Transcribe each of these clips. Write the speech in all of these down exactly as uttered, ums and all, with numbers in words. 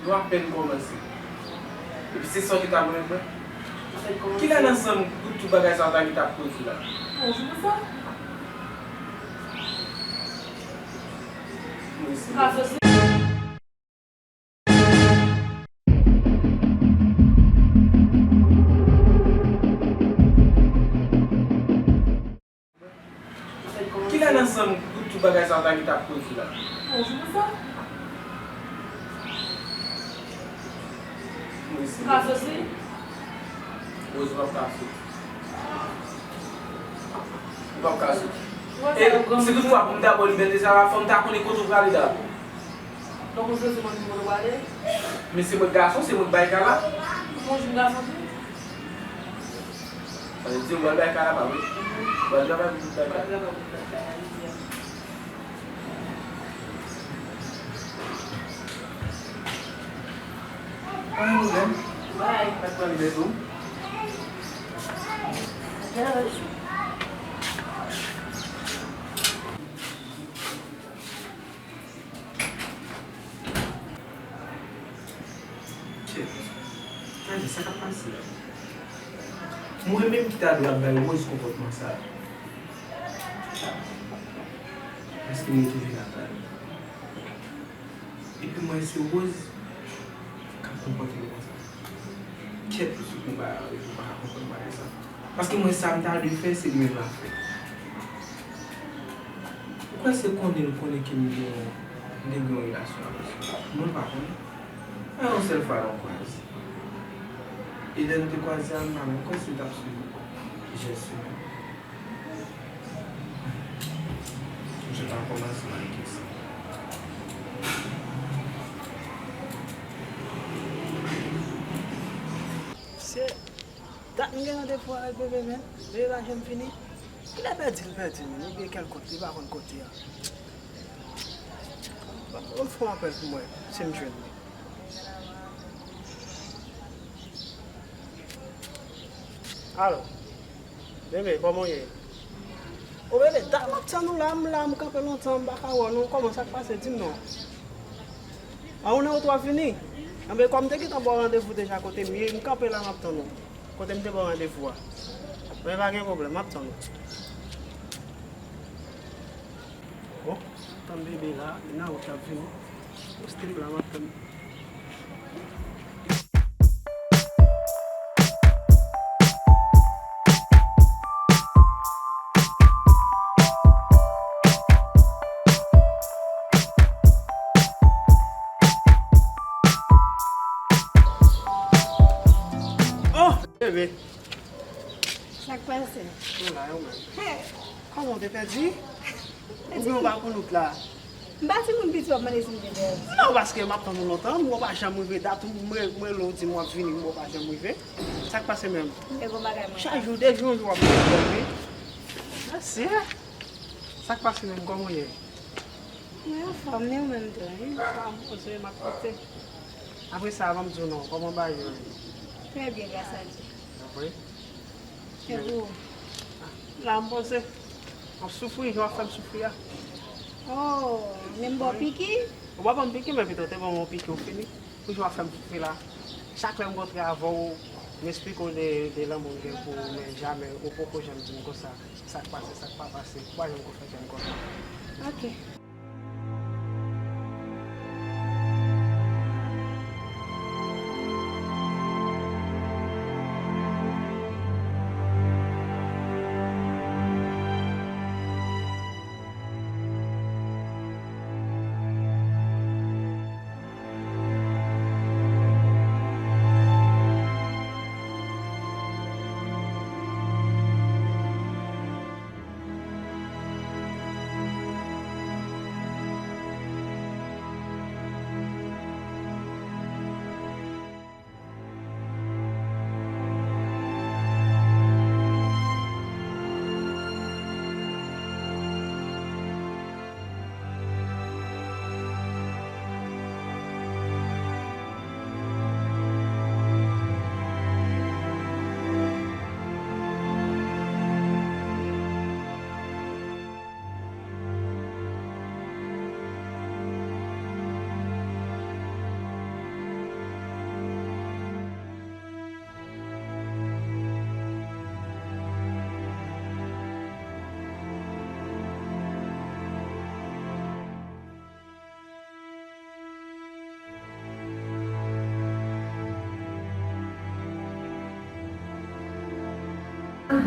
Nou apèn kòmanse. Epi se sa w gentan remèt mwen? Kilè nan sanm pou tout bagay sa ta gentan pwodui la? Yon jou pou sa. Mèsi. Kilè nan sanm pou tout bagay sa ta gentan pwodui la? Yon jou pou sa. Mèsi. Ou p ap ka soti. Ou p ap ka soti. E si tout fwa pou m ta ba w libète sa la, fò m ta konnen kote w prale dabò. Donk, ou chwazi mwen ki kote w prale? Men se mwen k gason, se mwen k bay kay la. Ou konn jwenn gason tou? Sa vle di, ou pral bay kay la pa vre? Ou pral travay pou tout bay kay la? Mwen travay pou tout bay kay la, jodi a. Pa gen pwoblèm. Bye. Pa t pran libète w. Dèranj. Kèt. Gade sa k ap pase la. Mwen menm ki ta dwe ap bay Rose konpòtman sa. Paske mwen toujou la ba li. Epi mwen se Rose k ap konpòte l konsa. Kèt, ou sou konba a, ou pa ka konprann bagay sa. Paske mwen sa m ta dwe fè, se li menm l ap fè. Ou kwè se konnen l konnen ke m gen yon, m te gen yon relasyon avè Sonia? Mwen pa konnen. A yon sèl fwa nou kwaze. E lè nou te kwaze a, m pa menm kwè si l t ap swiv jès yo menm. Misye pa kòmanse mal kèt sa. Se dat m gen randevou avèk bebe, men bebe pa janm vini. Kilè pèdi l pèdi, men oubyen kèl kot li pa konn kote a. Bon, fè yon apèl pou mwen, si m jwenn li. Alo. Bebe, kòman w ye? O bebe, dat m ap tann ou la, m la, m kanpe lontan, m pa ka wè w non. Kòman sa k pase? Di m non. A, yon an ou twa vini? Anben, kòm m te gentan ba w randevou deja kote m ye, m kanpe la, m ap tann ou. Kote m te ba w randevou a. Men pa gen pwoblèm, m ap tann ou. Bon, tann bebe la, li nan wout l ap vini. Poste m la, m ap tann. Oh, bebe. Sa k pase? Mwen la, e ou menm? Hey. Kòman w te pèdi? Oubyen w pa konn wout la? M pa timoun piti w ap mande si m te pèdi. Non, paske m ap tann ou lontan, m wè w pa janm rive. Dat ou m re-, m rele w di m w ap vini, m wè w pa janm rive. Sa k pase menm? M te gon bagay mwen. Chak jou, de jou, yon jou w ap vini. Mèsi. Sa k pase menm? Kòman w ye? Mwen anfòm, ni ou menm tou, wi. Sa m poze, m ap koute. Apre sa, ban m di w non, kòman bagay yo ye? Trè byen, gras a Dye. Apre? E pou ou? La m poze. M ap soufri, jan w ap fè m soufri a. Oh, men m ba w piki? Ou pa ban m piki, men pito w te ban m yon piki, ou fini. Pou jan w ap fè m soufri la. Chak lè m kontre avè w, m esplike w de, de lanmou m gen pou ou, men jamè, ou poko janm di m konsa. Sa k pase, sa k pa pase, ou pa janm konn fè kè m kontan. Ok. Sa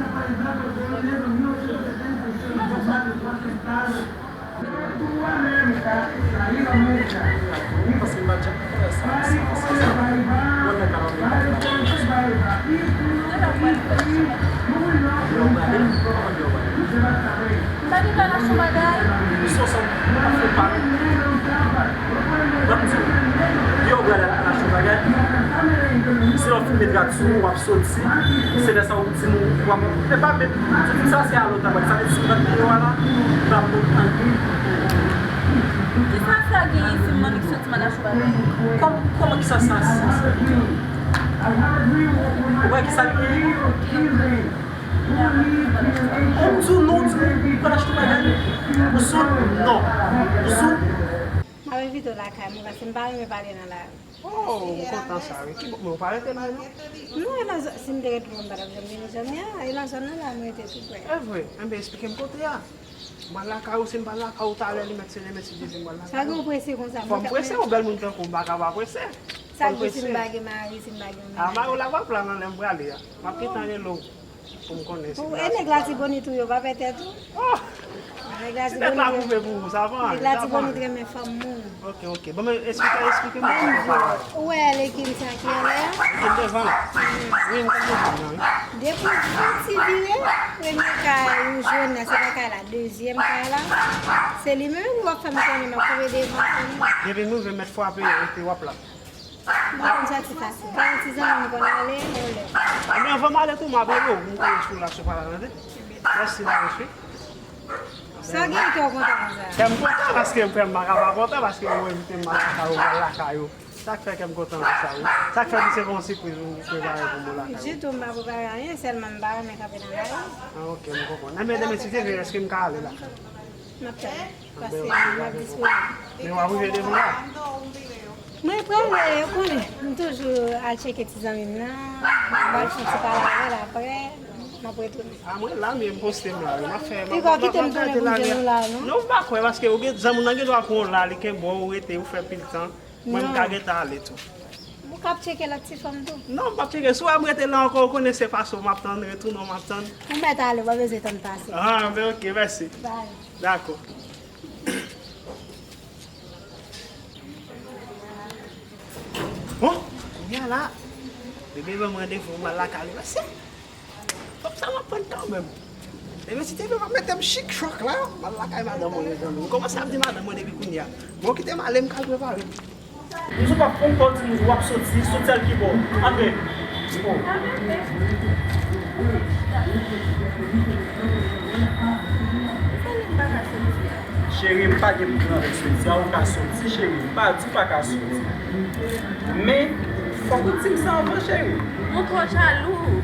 ki fè la sou bagay? Ban m di w, lè w pral al achte yon bagay, se lè w fin met rad sou ou, w ap soti, se lè sa w di nou, w ap, e pa met, tout sa se alò tabak, sa vle di si m pran deyo a la, m pa pou anyen. Kisa sa gen isit, m annik soti m al achte yon bagay? Kòm, kòman kisa sa, sa, sa? Ou wè kisa l gen? Ou di w non, ou di m pral achte yon bagay? Ou sot? Non. Ou sot? M ap envite w lakay mwen, paske m pa renmen pale nan lari. Oh, m kontan sa, wi. Ki bò, men ou pa rete la, non? Non, e nan zòn, si m te rete, m pa t ap janm vini zòn nan, e nan zòn nan la, m rete tou prè. E vre? Enben, esplike m kote a. M pral lakay ou, si m pral lakay ou talè, li mèt se demen, si Dye vle, m pral lakay ou. Sa gen w prese konsa? Fò m prese, yon bèl moun tankou m pa ka pa prese. Sa k di si m pa gen mari, si m pa gen mennaj? A, mari w la pa plan nan lè m prale a. M ap gentan rele w. Pou m konnen si... Pou e nèg Latibonit ou yo pa pè tèt ou? Oh! Nèg Latibonit yo. Si tèt la koupe pou ou, sa va, nèg Latibonit renmen fanm moun. Ok, ok. Bon, men esplike, esplike mwen sa. Ou wè lekin sa ki anlè a? Lekin devan la? Wi, m konn lekin nan, wi. Depi w piti vire, premye kay ou jwenn nan, se pa kay la, dezyèm kay la, se li menm w ap fè m konnen m ap kanpe devan fanm nan. Depi m rive mèt frape, rete w ap la. M pa konn sòti fasil. Gen yon ti zanmi m konn ale, yon lè. Ebyen, anvan m ale tou, m ap rele w pou m konnen si w la, si w pa la, tande? Mèsi, mèsi. Sa gen kè w kontan konsa? Kè m kontan paske m fè m pa ka pa kontan paske ou envite m al lakay ou, m al lakay ou. Sa k fè kè m kontan konsa, wi. Sa k fè m se yon sipriz ou prepare pou mwen lakay ou. Ditou, m pa prepare anyen, sèlman m pa renmen kanpe nan lari. Ah, ok, m konprann. Enben, demen, si Dye vle, èske m ka ale lakay ou? M ap tann, paske m ap disponib. Men w ap rive devan la? Mwen prale, ou konnen, m toujou al tcheke ti zanmi m nan, m al fè yon ti pale avè l, aprè, m ap retounen. A, mwen la, men m poste m la, wi. M ap fè, m ap, m ap, m ap gade la, wi. Non, m pa kwè, paske ou gen, zanmi w nan gen dwa konn w la, li kenbe w, ou rete, ou fè pil tan. Mwen, m ka gentan ale tou. Ou ka ap tcheke lòt ti fanm tou? Non, m p ap tcheke. Si w wè m rete la ankò, ou konnen se pase w m ap tann, retounen w m ap tann. Ou mèt ale, w pa bezwen tann pase. Ah, ben ok, mèsi. Bye. Dakò. Bon, kounye a la, bebe ban m randevou, m al lakay li, mèsi. Fanm sa m ap pran kanmenm. Demen si Dye vle, m ap mete m chik chòk la, m al lakay madanm mwen, mezanmi. M kòmanse ap di madanm mwen depi kounye a. Bon, kite m ale, m ka al prepare m. M sou pa fon kò di nou w ap soti, soti al ki bò? Antre. Oh. Cheri, m pa gen pwoblèm avèk soti a, ou ka soti, cheri, m pa di w pa ka soti. Men, fòk ou di m sa anvan, cheri. Ou twò jalou.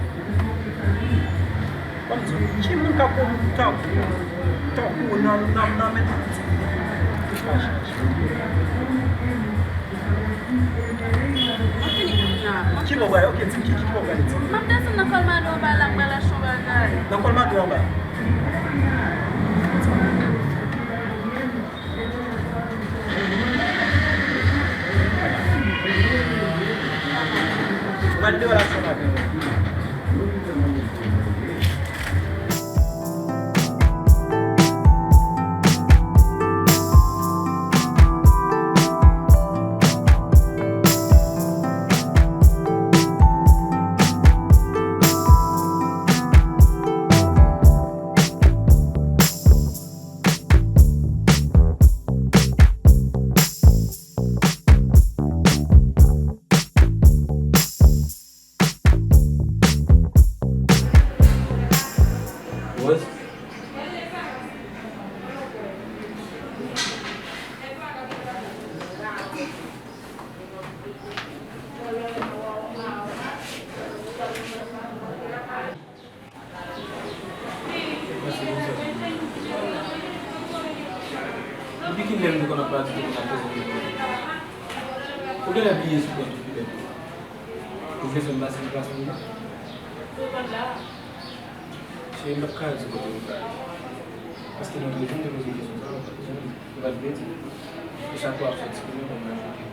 Ban m di w, ki moun k ap pran tankou, tankou nan, nan, nan men tout ti moun? Mwen fini kounye a. Ki bò w prale? Ok, di m ki, ki bò w prale, di m. M ap desann nan Kòlmado anba la, m pral achte yon bagay. Nan Kòlmado anba? Ou pral de relasyon pa gen. Rose. Depi kilè m te konn ap pale de tèt la, koze de tèt? Ou genlè bliye sou pwen tou, poutèt ou vle fè m pase nan plas mwen la? Cheri, m p ap ka di kote ou prale. Paske mwen te janm te poze w kesyon sa a, ou pa t janm, ou pa t vle di m. E chak fwa w ap soti pou mwen, mwen m ajoute.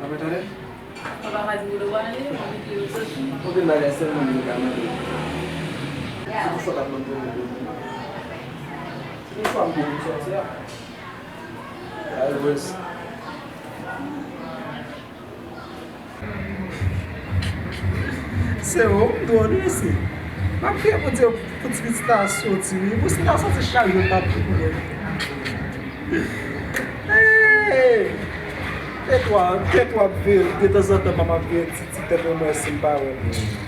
Mwen tande? Papa di kote w ale, mwen mete yo soti. Konbyen bagay sèlman m te ka mande? Se pou sa w t ap mande pou mwen. Se pou sa m te vin sòti a. Always. Se ou m dwe wi, mesye. M ap priye Bondye pou ti pitit la soti wi. Pou si l ta soti chak jou, l t ap tou konnen. Hey! Tèt w ap, tèt w ap veye l. Detanzantan, m ap veye ti, ti tèt mwen, mwen si m pa wè l.